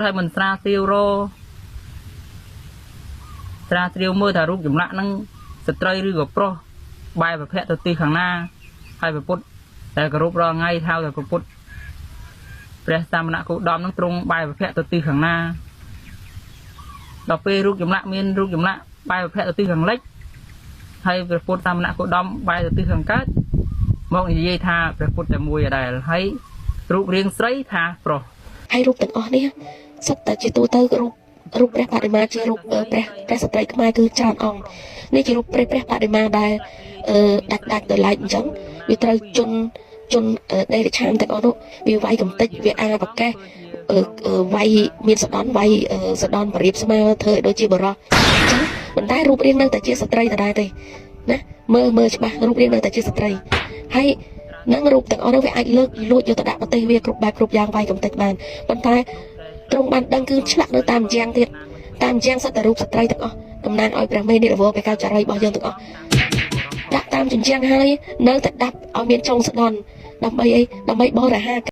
ហើយមិនស្រាវជ្រាវរស្រាវជ្រាវមើលថារូបចម្លាក់ហ្នឹងស្ត្រីឬក៏ប្រុសបែរប្រភពទៅទិសខាងណាហើយព្រះពុទ្ធតែគោរពរាល់ថ្ងៃថាតែព្រះពុទ្ធព្រះសមណគោតមហ្នឹងទ្រង់បែរប្រភពទៅទិសខាងណាដល់ពេលរូបចម្លាក់មានរូបចម្លាក់បែរប្រភពទៅទិសខាងលិចហើយព្រះពុទ្ធសមណគោតមបែរទៅទិសខាងកើតមកនិយាយថាព្រះពុទ្ធតែមួយដដែលហើយរូបរាងស្រីថាប្រុស ហើយរូបទាំងអស់នេះសុទ្ធតែជាទូទៅរូបរូបព្រះបដិមាជារូបអឺព្រះព្រះស្ត្រីខ្មែរគឺច្រើនអង្គនេះជារូបព្រះព្រះបដិមាដែលអឺដាច់ដាច់ដោយឡែកអញ្ចឹងវាត្រូវជន់ជន់អឺដេរឆានទាំងអស់នោះវាវាយកំតិចវាអាប្រកេះអឺអឺវាយមានសដន់វាយអឺសដន់បរៀបស្មើធ្វើឲ្យដូចជាបរោះអញ្ចឹងប៉ុន្តែរូបរាងនៅតែជាស្ត្រីដដែលទេណាមើលមើលច្បាស់រូបរាងនៅតែជាស្ត្រីហើយ នឹងរូបទាំងអស់នោះវាអាចលើកលួចយកទៅដាក់ប្រទេសវាគ្រប់បែបគ្រប់យ៉ាងវាយកំទេចបានប៉ុន្តែទ្រង់បានដឹងគឺឆ្លាក់នៅតាមជាងទៀតតាមជាងសត្វតែរូបស្ត្រីទាំងអស់តំណាងឲ្យព្រះមេនិរវបេកោចារីរបស់យើងទាំងអស់ដាក់តាមជញ្ជាំងហើយនៅតែដាប់ឲ្យមានចុងស្ដន់ដើម្បីអីដើម្បីបរិហា